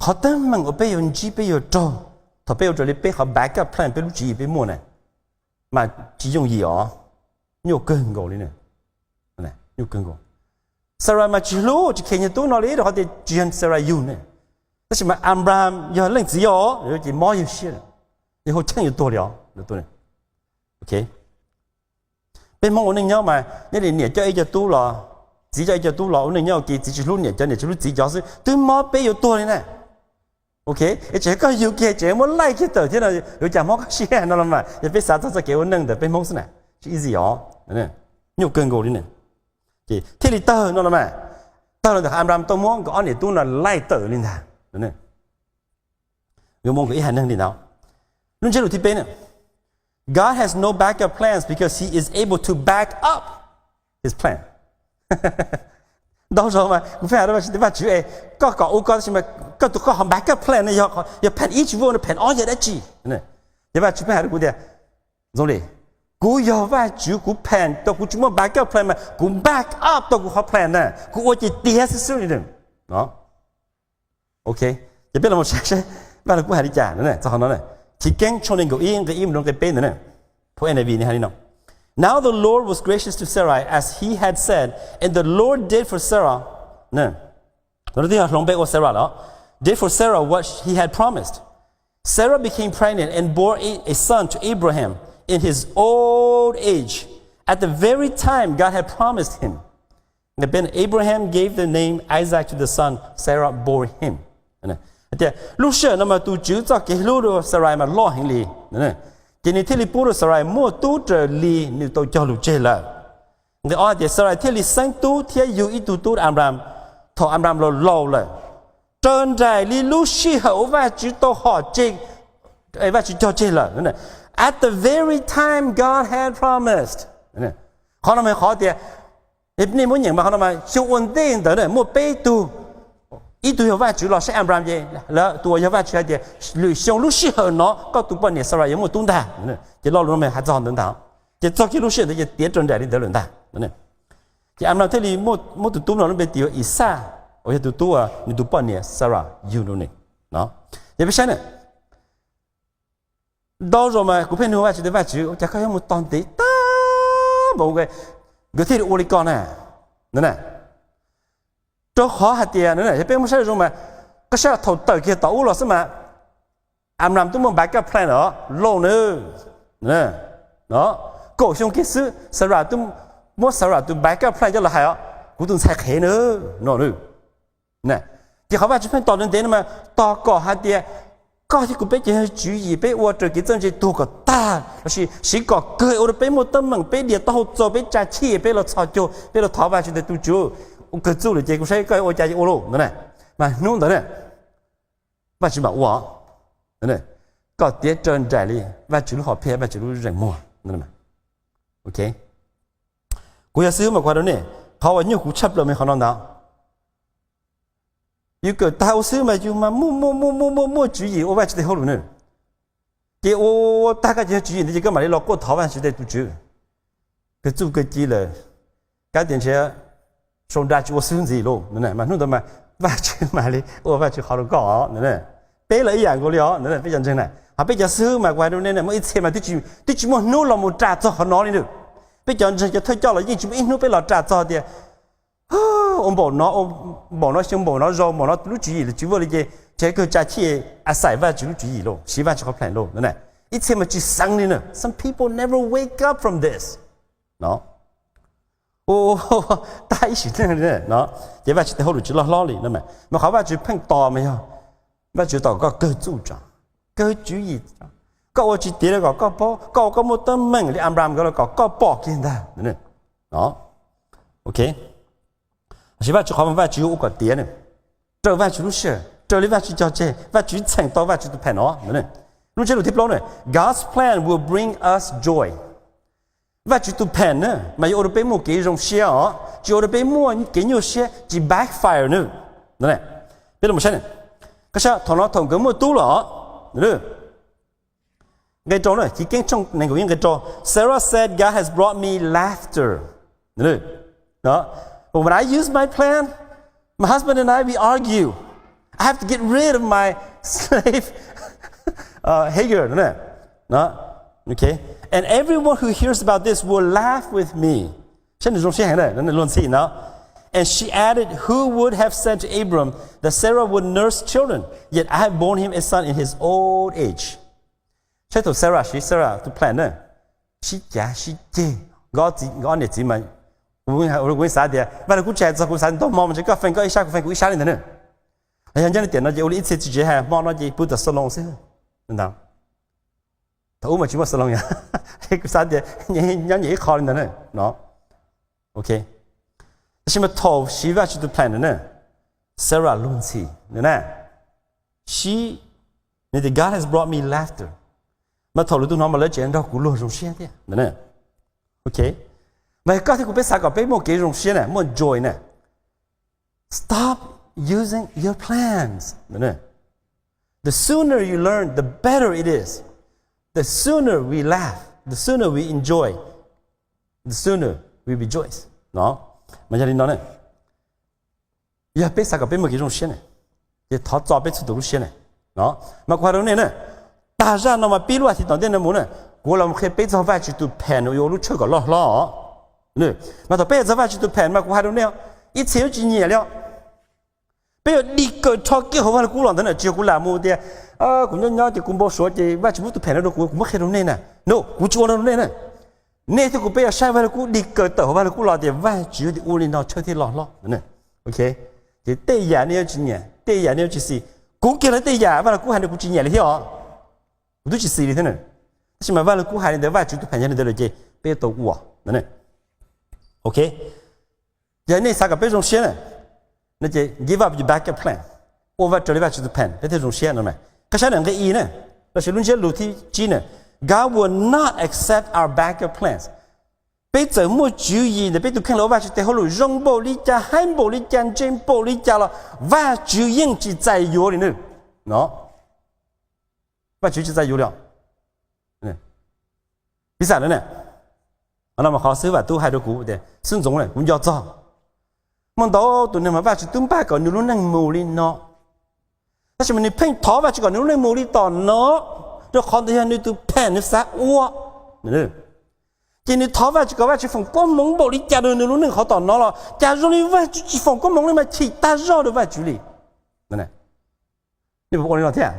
Qhov teeb meem uas peb yuav ntsib peb yuav raug thaum peb ua raws li peb qhov backup plan, peb lub tswv yim peb muaj na, mas tsis yooj yim os, nyuaj kawg nkaus li. Sarai mas tsis hlub tsis kheev nyuag tub no li rau qhov tias tsis yog Sarai yug ne. Tab sis mas Anplas yog leej txiv os, ces mob yawg siab, yawg hau cheej yuav tuag li os. Peb Hmoob ua neej nyob mas nyob li niam coj ib co tub los, txiv coj ib co tub los ua neej nyob ua ke, txiv tsis hlub niam cov, niam tsis hlub txiv cov xwb twb mob peb yuav tuag li na. Ok, es tseem koj yug kiag tseem muab laij kiag tawm thiab no, yuav cas mob koj siab no los mas yog peb xav txog txoj kev ua neej ntawm peb Hmoob xwb na, tsis easy os, nyuaj kawg nkaus li na. Ces thiaj li tawg no los mas, tawg los ntawm Anplas tau muab nkawd ob niam tub no laij tawm li ntag. Yuav mus nkawd ib haiv neeg li ntawd. Lub ntsiab lus thib peb na, God has no backup plans because he is able to back up his plan. Ntau zaus mas kuv pheej hais rau Vajtswv, Vajtswv es, koj kom ua koj tab sis mas koj tus koj ho backup plan ne, yog phan ib tsis vuaj no phan ob yog dab tsi? Ces Vajtswv pheej hais rau kuv tias, Zoo li, kuv yog Vajtswv, kuv phan tau kuv tsis muaj backup plan mas kuv back up tau kuv qhov plan na, kuv ua ces tiav xwb xwb li. Ok, ces peb los saib saib Vaj Lug Kub hais li cas txog qhov no. Chiv Keeb tshooj nees nkaum ib nqe ib mus rau nqe peb ntawd na, phau N I V nws hais li no: Now the Lord was gracious to Sarai as he had said, and the Lord did for Sarah. Twb yog hloov npe ua Sarah lawm. Did for Sarah what he had promised. Sarah became pregnant and bore a, a son to Abraham in his old age, at the very time God had promised him. Abraham gave the name Isaac to the son Sarah bore him. Hais tias lub sij hawm no mas tus Tswv txoj kev hlub rau Sarai mas loj heev li, ces nws thiaj li pub rau Sarai muaj tub raws li nws tau cog lus tseg lawm. Nqe ob hais tias Sarai thiaj li xeeb tub thiab yug ib tug tub Abram thaum Abram laus laus lawm, raws nraim li lub sij hawm uas Vajtswv tau hom tseg, Vajtswv cog tseg lawm. At the very time God had promised. Qhov no mas qhov tias nej muab nyeem mas qhov no mas xyoo ua ntej ntawd na muaj peb tug, ib tug yog Vajtswv los saib Abram ces lawv tus uas yog Vajtswv hais tias lwm xyoo lub sij hawm no koj tus poj niam Sarai yuav muaj tub ntag. Ces lo lus no mas hais txog ntawd ntag, ces txog kiag lub sij hawm ntawd ces tiav raws nraim li ntawd lawm ntag. Ces Abram thiaj li muab tus tub no lub npe tis ua Ixaj, uas yog tus tub uas nws tus poj niam Sarai yug rau nws. Ces peb saib na, ntau zaus mas kuv pheej nug Vajtswv tias Vajtswv, ua cas koj yuav mus tos ntev tag npaum, nkawd thiaj li ua li ko na. Rau qhov hais tias yog peb muab saib zoo mas, koj saib thaum tawm kiag tom ub los xwb mas, Abram twb muaj backup plan os, lauj nws. Kaum xyoo kiag xwb Sarah twb muab Sarah tus backup plan coj los hais os, kuv tus ntxhais qhev nws no nws. Ces qhov Vajtswv pheej tos ntev ntev no mas tos kom hais tias koj thiab kuv peb cov yog tswv yim peb ua raws kev txawj ntse tuag kom tag lossis siv kom kawg ua rau peb muaj teeb meem, peb dias taub hau txaus, peb tsa chij, peb los txhos caug, peb los thov Vajtswv tias tus Tswv, ua kawg txuj lawm ces kuv saib koj ua cas ces ua lauj no na. Mas hnub ntawd na Vajtswv mam ua kom tiav raws nraim li Vajtswv lub hom phiaj, Vajtswv lub zeem muag. Kuv yog xib hwb mas kuv hais rau nej, qhov uas nyuaj kuv tshaj plaws mas qhov no ntag. Yus kawm tag ua xib hwb mas yus mas muaj muaj muaj muaj muaj muaj tswv yim ua Vajtswv tes hauj lwm na. Ces ua ua tag koj cov yog tswv yim ntawd ces koj mam li los quaj thov Vajtswv tias tus Tswv, kawg txuj kawg ci lawm, kab tias ntshe sau nra tsis ua xib hwb ntxiv lauj. Mas hnub ntawd mas Vajtswv mam li ua Vajtswv qhov rau koj os. Peb los ib yam nkaus li os, peb cov ntseeg na. Ho peb cov xib hwb mas kuv hais rau nej na, muaj ib txhia mas twb tsis muaj hnub los mus ras txog qhov no li na. Peb cov ntseeg cov thawj coj los yeej tsis muaj ib hnub peb los ras txog tias ua npaum no, ua npaum no xyoo, npaum no zaus, npaum no lub tswv yim los tsis ua li ces tseem kawg tsa chij a xais Vajtswv lub tswv yim lauj, siv Vajtswv qhov plan lauj. Ib txhia mas tsis xeev li na. Some people never wake up from this. Tag ib sim neej li no, ces Vajtswv tes hauj lwm tsis loj hlob li no. Mas qhov Vajtswv pheej tos mas yog Vajtswv tos koj kawg txuj tso, kawg tswv yim, koj ua tsis tiav li kom koj paub, koj ua koj muaj teeb meem li Abram nkawd los kom koj pom kiag ntag. Tab sis Vajtswv qhov mas Vajtswv yuav ua kom tiav na, raws Vajtswv lub sij hawm, raws li Vajtswv cog tseg, Vajtswv txheem tau Vajtswv tus plan no. Lub ntsiab lus thib plaub na, God's plan will bring us joy. Vajtswv tus plan na mas yuav ua rau peb muaj kev zoo siab os, tsis ua rau peb muaj kev nyuaj siab, tsis backfire na. Peb los saib, koj saib thaum no thaum nkawd muaj tub lawm os, nqe rau na, Chiv Keeb tshooj nees nkaum ib nqe rau, Sarah said, God has brought me laughter. But when I use my plan, my husband and I, we argue. I have to get rid of my slave uh, Hagar. Okay? And everyone who hears about this will laugh with me. Saib nws zoo siab heev na, luag ntxhi no. And she added, who would have said to Abram that Sarah would nurse children? Yet I have borne him a son in his old age. Saib thaum Sarah siv Sarah tus plan na, sib cav sib ceg, nkawd ob niam txiv mas, kuv xav tias Vaj Lug Kub tsis hais txog, kuv xav ntaug hmo mas ntshe koj feem koj ib sab kuv feem kuv ib sab li ntawd na. Yog nyob li tiam no ces ua li ib txhia txiv tsev hais hmo no ces pw tom salon xwb ntag. Thaum ub mas tsis muaj salon yog, kuv xav tias nyob nyias ib qho li ntawd na. Tab sis mas thaum siv Vajtswv tus plan na, Sarah luag ntxhi na, sib, nws tias God has brought me laughter. Mas thaum lwm tus hnov mas lawv tseem nrog kuv luag zoo siab thiab. Mas yog koj thiab kuv peb xav kom peb muaj kev zoo siab na, muaj joy na, stop using your plans. The sooner you learn, the better it is. The sooner we laugh, the sooner we enjoy, the sooner we rejoice. Mas yog li no ne, yog peb xav kom peb muaj kev zoo siab ne, ces thov txo peb txhua tus lub siab ne. Mas kuv hais rau nej na, tag zaj no mas pib lub hais thiv tom ntej no mus na, kuv los qhia peb txog Vajtswv tus plan uas yuav ua lub tshawj kom loj hlob os. Mas thaum peb hais txog Vajtswv tus plan mas kuv hais rau nej, ib txhia yuav tsis nyiam li os. Peb yuav dig kawg rho kiag hauv Vaj Lug Kub los ntawd na, tsis yog kuv lam mus tias kuv nyob nyob ces kuv npau suav ces Vajtswv muab tus plan no rau kuv, kuv muab qhia rau nej na. No, kuv tsis ua no rau nej na. Nej thiab kuv peb yuav saib Vaj Lug Kub dig kaw tawm hauv Vaj Lug Kub los tias Vajtswv ua li no tshawj thiaj los hlob. Ok, ces tej yam nej yuav tsis nyiam, tej yam nej yuav tsis xis. Kuv kiag los tej yam Vaj Lug Kub hais no kuv tsis nyiam li thiab os. Kuv twb tsis xis li thiab na. Tab sis mas Vaj Lug Kub hais li ntawd, Vajtswv tus pham yog li ntawd lawm ces peb yuav tau ua. Ok, yog nej xav kom peb zoo siab na, no ces give up your backup plan, ua Vaj, raws li Vajtswv tus pham peb thiaj zoo siab no. Qab sab ntawm nqe i na, los sis lub ntsiab lus thib tsib na, God will not accept our backup plans. Peb txawm muaj tswv yim ntawm peb tus kheej los ua Vajtswv tes hauj lwm zoo npaum li cas, haib npaum li cas, ntse npaum li cas los Vajtswv yeej tsis txais yuav li na. No, Vajtswv tsis txais yuav li. Piv xam na, no mas qhov xib hwb Vam Tub hais rau kuv tias, xib hwb Ntxoov, kuv nco txog muaj ntau tus neeg mas Vajtswv twb npaj kom nws lub neej mus li no, tab sis mas nws pheej thov Vajtswv kom nws lub neej mus li tom no, rau qhov ntawd yog nws tus pham nws xav ua. Ces nws thov Vajtswv kom Vajtswv foom koob hmoov npaum li cas rau nws lub neej qhov tom no los cas zoo li Vajtswv tsis foom koob hmoov li mas chim tag zog rau Vajtswv li. Nej puas ua li no thiab?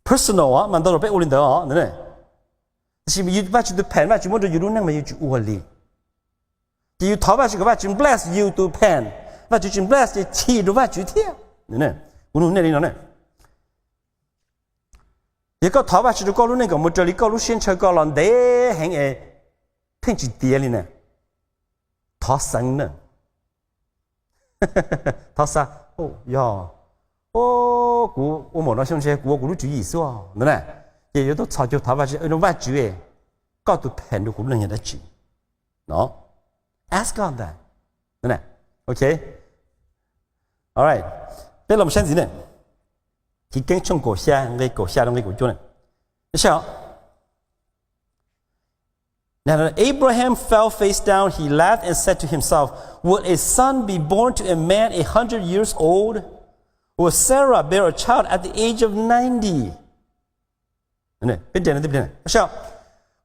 Personal mas ntau zaus peb ua li ntawd os. Tab sis Vajtswv tus pham Vajtswv muab rau yus lub neej mas yus tsis ua li. Ces yus thov Vajtswv kom Vajtswv bless yus tus pham, Vajtswv tsis bless ces chim rau Vajtswv thiab. Kuv nug nej li no na, yog koj thov Vajtswv rau koj lub neej kom mus raws li koj lub siab ntshaw koj los ntev heev es pheej tsis tiav li na, thov xeev na, thov xa, yog kuv ua npaum no xyoo ntshe kuv ua kuv lub tswv yim xwb ntawd na, ces yuav tau txhos caug thov Vajtswv, Vajtswv, koj tus pham rau kuv lub neej yog dab tsi? No, ask God that. Ok, all right, peb los saib ntxiv na, Chiv Keeb tshooj kaum xya nqe kaum xya rau nqe kaum cuaj na. Saib os. Abraham fell face down, he laughed and said to himself, Would a son be born to a man a hundred years old? Will Sarah bear a child at the age of ninety?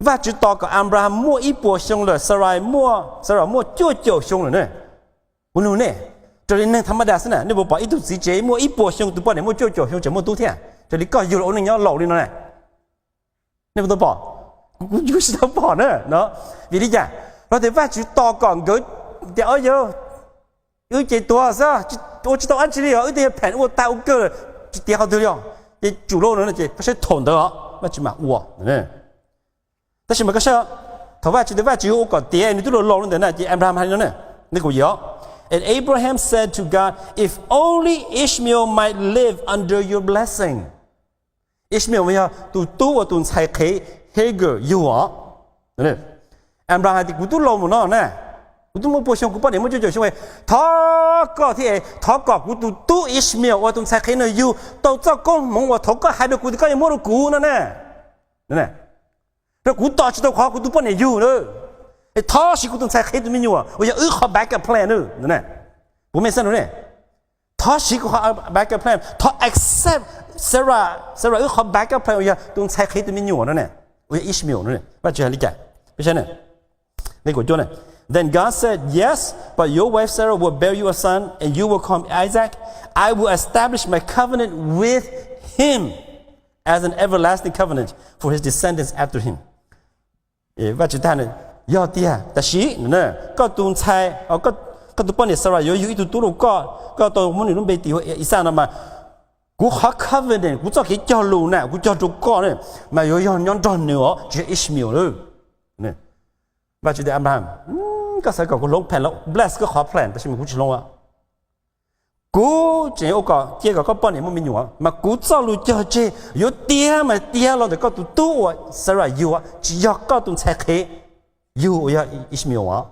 Vajtswv tos kom Abraham muaj ib puas xyoo lawm, Sarai muaj, Sarai muaj cuaj caum xyoo lawm na. Kuv nug nej, raws li neeg tha ma das xwb na, nej puas pom ib tug txiv tsev muaj ib puas xyoo tus poj niam muaj cuaj caum xyoo tseem muaj tub thiab, raws li koj yug los ua neej nyob laus li no na? Nej puas tau pom? Kuv tsis tau pom na no. Vim li cas? Los tias Vajtswv tos kom nkawd tias, o yog wb ces tuag xwb, ua tsis tau dab tsi li os, wb twb yog pham ua tag ua kawg, tsis tiav qhov twg li os. Ces tsum lauj no ces koj saib thaum ntawd os Vajtswv mam ua. Tab sis mas koj saib, thaum Vajtswv tias Vajtswv yuav ua kom tiav nws twb laus laus li ntawd na, ces Abraham hais li no na, nqe kaum yim os, And Abraham said to God, If only Ishmael might live under your blessing. Ishmael mas yog tus tub uas tus ntxhais qhev Hagar yug os. Abraham hais tias kuv twb laus mus no na, kuv twb muaj puas xyoo, kuv poj niam muaj cuaj caum xyoo, thov koj thiab, thov kom kuv tus tub Ishmael uas tus ntxhais qhev no yug tau txoj koob hmoov uas thaum koj hais rau kuv tias koj yuav muab rau kuv no na. Rau kuv tos tsis tau qhov kuv tus poj niam yug na. Thov siv kuv tus ntxhais qhev tus me nyuam uas yog wb qhov backup plan na. Puas meej xab nus ne? Thov siv kuv qhov backup plan, thov accept Sarah, Sarah wb qhov backup plan uas yog tus ntxhais qhev tus me nyuam no ne, uas yog Ishmael no. Vajtswv hais li cas? Peb saib ne, nqe kaum cuaj ne, Then God said, Yes, but your wife Sarah will bear you a son, and you will call him Isaac. I will establish my covenant with him as an everlasting covenant for his descendants after him. Vajtswv tag, yog tiag, tab sis koj tus ntxhais, koj tus poj niam Sarai yuav yug ib tug tub rau koj, koj tau muab nws lub npe tis ua Ixaj no mas, kuv qhov covenant, kuv txoj kev cog lus na, kuv cog rau koj na, mas yuav yog nyob nrog nws os, tsis yog Ishmael lawm. Vajtswv tias Abraham, koj xav kom kuv hloov plan los bless koj qhov plan, tab sis mas kuv tsis hloov. Kuv tseem ua kom cia kom koj poj niam muaj me nyuam, mas kuv txoj lus cog tseg yuav tiav mas tiav los ntawm koj tus tub uas Sarai yug, tsis yog koj tus ntxhais qhev yug uas yog Ishmael os.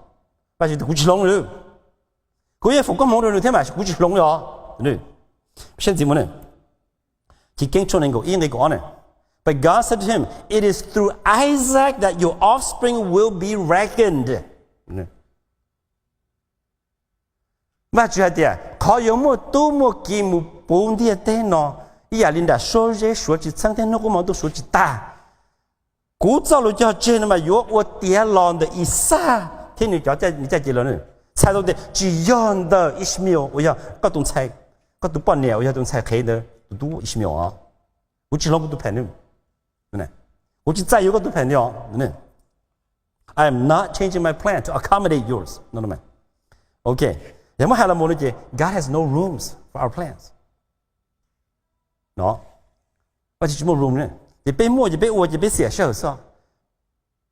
Vajtswv tias kuv tsis hloov li, kuv yeej foom koob hmoov rau nws thiab mas kuv tsis hloov li os. Saib ntxiv mus, Chiv Keeb tshooj nees nkaum ib nqe kaum ob ne, But God said to him, It is through Isaac that your offspring will be reckoned. Vajtswv hais tias qhov yuav muaj tub muaj ki mus puv ntiaj teb no ib yam li nram suab zeb suav tsis txheeb thiab hnub qub hmo ntuj suav tsis tag. Kuv txoj lus cog tseg no mas yuav ua tiav los ntawm Ixaj thiab nws cov, nws caj ces lawm. Txhais tau tias tsis yog ntawm Ishmael uas yog koj tus ntxhais, koj tus poj niam uas yog tus ntxhais qhev ntawd tus tub Ishmael os. Kuv tsis hloov kuv tus plan. Kuv tsis txais yuav koj tus plan li os. I am not changing my plan to accommodate yours. No, no, man. Ok, yog muab hais los mus no ces God has no rooms for our plans. No, Vajtswv tsis muaj room ne. Ces peb muaj ces peb ua ces peb xiam sij hawm xwb.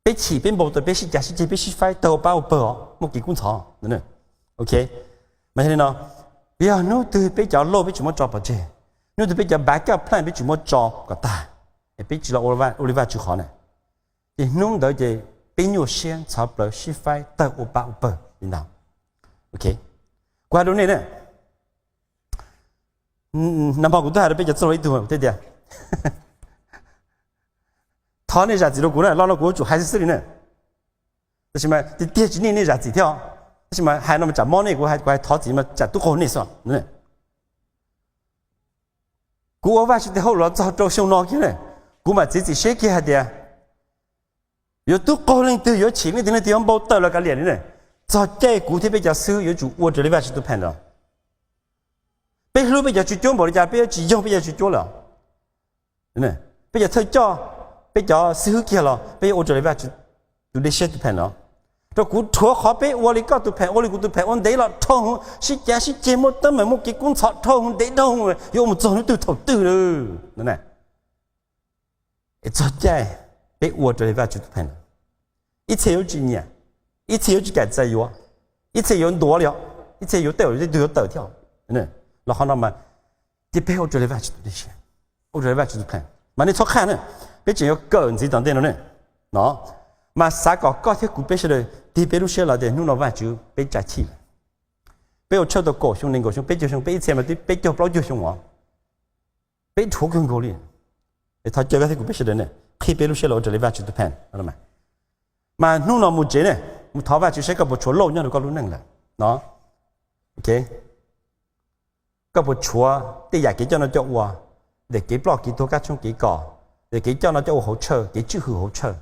Peb chim peb npau taws peb sib cav sib ceg peb sib faib tawg ua pab ua pawg os, muaj kev kub ntxhov. Ok, mas yog li no, yog hnub twg peb cov lauj peb tsis muab tso pov tseg, hnub twg peb cov backup plan peb tsis muab tso kom tag, es peb tsis los ua li Vajtswv qhov na, ces hnub ntawd ces peb nyuaj siab ntxhov plawv sib faib tawg ua pab ua pawg li ntawd. Ok, kuv hais rau nej na, nag hmo kuv twb hais rau peb cov txwj laug ib tug thiab tias, thov nej zam txim rau kuv na, lo no kuv yuav tsum hais xwb xwb li na. Tab sis mas tiag tiag tsis nej nej zam txim thiab os, tab sis mas hais no mas tsam mob nej, kuv hais thov txim mas tsam tub qaug nej xwb. Kuv ua Vajtswv tes hauj lwm los txog rau xyoo no kiag na, kuv mam txiav txim siab kiag hais tias yuav tub qaug leej twg yuav chim leej twg leej twg yuav npau taws los kav liam li na, txog caij kuv thiab peb cov xib hwb yuav tsum ua raws li Vajtswv tus plan lawm. Peb hlub peb cov tswv cuab npaum li cas peb yuav tsis yoog peb cov tswv cuab lawm. Peb cov thawj coj, peb cov xib hwb kiag los peb yuav ua raws li Vajtswv tus dej siab tus plan lawm. Rau kuv rhuav qhov peb ua li koj tus plan ua li kuv tus plan ua ntev los dhau, sib cav sib ceg muaj teeb meem muaj kev kub ntxhov dhau ntev dhau, yuav ua mus txog hnub twg thaum twg lawm. Es txog caij peb ua raws li Vajtswv tus plan lawm. Ib txhia yuav tsis nyiam, ib txhia yuav tsis kam txais yuav, ib txhia yuav ntuav li os, ib txhia yuav tej zaum tej tug yuav tawm thiab. Los qhov no mas cia peb ua raws li Vajtswv tus dej siab, ua raws li Vajtswv tus plan. Mas nej txhob qhaj na, peb tseem yuav kawm ntxiv tom ntej no ne. No mas xav kom koj thiab kuv peb sawv daws tig peb lub siab los tias hnub no Vajtswv peb tsa chij lawm. Peb ua tshawj tau kaum xyoo, nees nkaum xyoo, peb caug xyoo, peb ib txhia mas twb peb caug plaub caug xyoo os. Peb dhuav kawg nkaus li. Es thov caw koj thiab kuv peb sawv daws ne, qhib peb lub siab los ua raws li Vajtswv tus plan. Mas hnub no mus tsev ne, mus thov Vajtswv saib koj puas tshuav lauj nyob rau koj lub neej lawm no. Koj puas tshuav tej yam kev coj noj coj ua, ntawm kev ploj kev tuag, kab tshoob kev kos, ntawm kev coj noj coj ua hauv tshawj, kev tswj hwm hauv tshawj,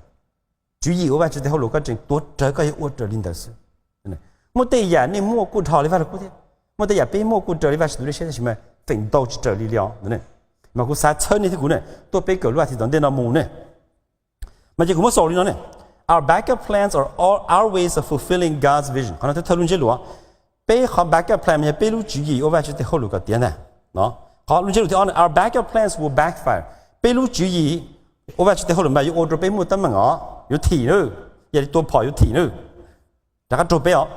tswv yim ua Vajtswv tes hauj lwm koj tseem tuav rawv koj yuav ua raws li ntawd xwb. Muaj tej yam nej muaj kuj dhos li Vaj Lug Kub thiab, muaj tej yam peb muaj kuj raws li Vajtswv tus dej siab tab sis mas feem ntau tsis raws li li os. Mas kuv xav txhawb nej thiab kuv ne, tuaj peb kawm lub as thiv tom ntej no mus ne. Mas ces kuv muab xaus li no ne, our backup plans are all our ways of fulfilling God's vision. Qhov no thawj thawj lub ntsiab lus, peb qhov backup plan mas yog peb lub tswv yim ua Vajtswv tes hauj lwm kom tiav ntag. Qhov lub ntsiab lus thib ob, our backup plans will backfire. Peb lub tswv yim ua Vajtswv tes hauj lwm mas yuav ua rau peb muaj teeb meem os, yuav thim na, yog li tua phom yuav thim na. Rov qab raug peb os.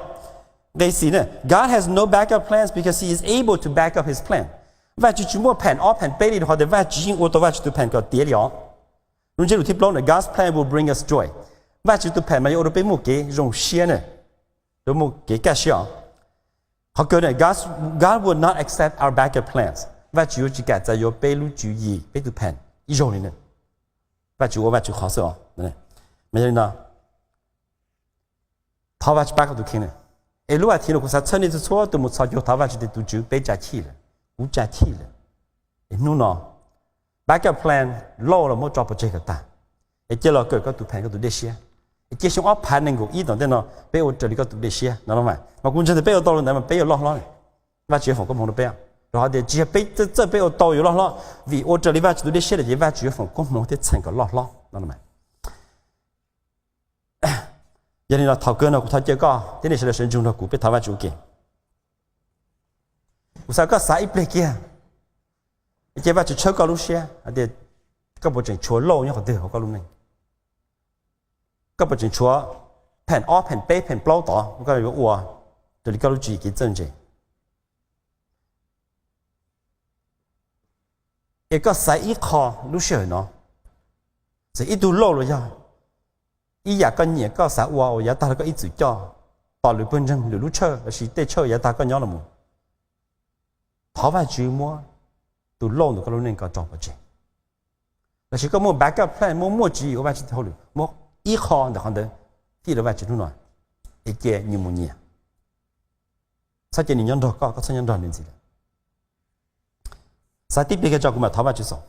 Nqe xis ne, God has no backup plans because he is able to back up his plan. Vajtswv tsis muaj phem ob phem peb li rau qhov tias Vajtswv yeej ua tau Vajtswv tus phem kom tiav li os. Lub ntsiab lus thib plaub na, God's plan will bring us joy. Vajtswv tus phem mas yuav ua rau peb muaj kev zoo siab na, rau muaj kev kaj siab os. Qhov kawg ne, God, God will not accept our backup plans. Vajtswv yuav tsis kam txais yuav peb lub tswv yim peb tus phem ib zaug li na. Vajtswv ua Vajtswv qhov xwb os. Mas yog li no, thov Vajtswv pab koj tus kheej na. Es lub as thiv no kuv xav txhawb nej txhua txhua tus mus txhos caug thov Vajtswv tias tus Tswv peb tsa chij lawm, kuv tsa chij lawm. Es hnub no backup plan lauj los muab tso pov tseg kom tag, es cia los kawm koj tus phem koj tus dej siab. Es cia xyoo ob phav nees nkaum ib tom ntej no peb ua raws li koj tus dej siab no mas, mas kuv ntseeg tias peb ua tau li ntawd mas peb yuav loj hlob. Vajtswv yuav foom koob hmoov rau peb. Rau qhov tias tsis yog peb txawj peb ua tau yuav loj hlob, vim ua raws li Vajtswv tus dej siab lawm ces Vajtswv yuav foom koob hmoov thiab txheem kom loj hlob no. Yog li no thaum kawg no kuv thov caw koj thiab nej sawv daws sawv ntsug nrog kuv peb thov Vajtswv ua ke. Kuv xav koj xav ib pliag kiag, cia Vajtswv tshawb koj lub siab hais tias koj puas tseem tshuav lauj nyob qhov twg hauv koj lub neej. Koj puas tseem tshuav phem ob phem peb phem plaub tod koj yuav ua raws li koj lub tswv yim kev txawj ntse. Es koj xaiv ib qho lub sij hawm no, txawm ib tug lauj los yog ib yam koj nyiam koj xav ua uas yav tag los koj ib txwm coj, tom lwm pawg ntseeg lwm lub tshawj lossis tej tshawj yav tag koj nyob los mus, thov Vajtswv muab tus lauj ntawm koj lub neej ko tso pov tseg. Lossis koj muaj backup plan, muaj muaj tswv yim ua Vajtswv tes hauj lwm, muab ib qho ntawm qhov ntawd fij rau Vajtswv hnub no, es cia nws mus nyiam. Txhob cia nws nyob nrog koj, koj txhob nyob nrog nws ntxiv lawm. Xav tib pliag kiag tso kuv mam thov Vajtswv xaus.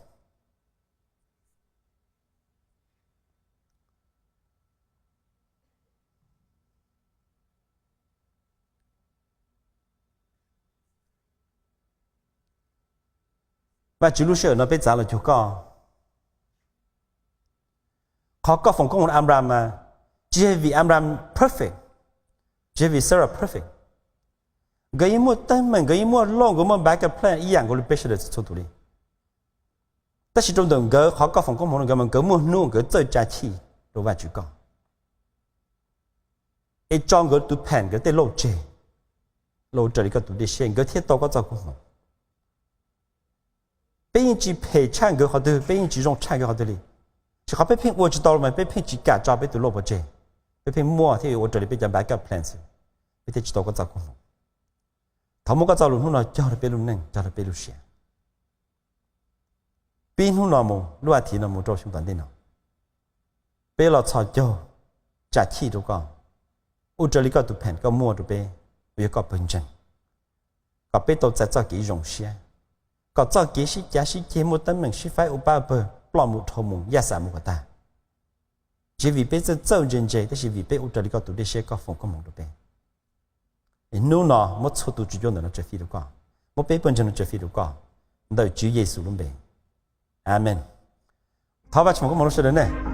Vajtswv, lub sij hawm no peb txav los cuag koj. Qhov koj foom koob hmoov rau Abram mas tsis yog vim Abram perfect, tsis yog vim Sarah perfect. Nkawd yeej muaj teeb meem, nkawd yeej muaj lauj, nkawd muaj backup plan ib yam nkaus li peb sawv daws txhua tus li. Tab sis rau ntawm nkawd, qhov koj foom koob hmoov rau nkawd mas nkawd muaj hnub nkawd txawj tsa chij rau Vajtswv koj, es tso nkawd tus pham, nkawd tej lauj tseg, los ua raws li koj tus dej siab, nkawd thiaj tau koj txoj koob hmoov. Peb yeej tsis phem tshaj nkawd qhov twg, peb yeej tsis zoo tshaj nkawd qhov twg li. Tsis qhov peb pheej ua tsis tau los mas peb pheej tsis kam tso peb tus lauj pov tseg, peb pheej muaj thiab yuav ua raws li peb cov backup plan xwb, peb thiaj tsis tau koj txoj koob hmoov. Thov muab koj txoj lus hnub no cog rau peb lub neej, cog rau peb lub siab. Pib hnub no mus, lub a thiv no mus rau xyoo tom ntej no, peb los txhos caug tsa chij rau koj, ua raws li koj tus pham koj muaj rau peb, uas yog koj pawg ntseeg, kom peb tau txais txoj kev zoo siab, kom txoj kev sib cav sib ceg, muaj teeb meem sib faib ua pab pawg, ploj mus dhau mus, yaj xam mus kom tag. Tsis vim peb txawj txawj ntse ntse, tab sis vim peb ua raws li koj tus dej siab koj foom koob hmoov rau peb. Es hnub no muab txhua tus tswv cuab ntawm no tsav fij rau koj, muab peb pawg ntseeg no tsav fij rau koj, ntawm Tswv Yexus lub npe, Amees. Thov Vajtswv foom koob hmoov rau sawv daws ne.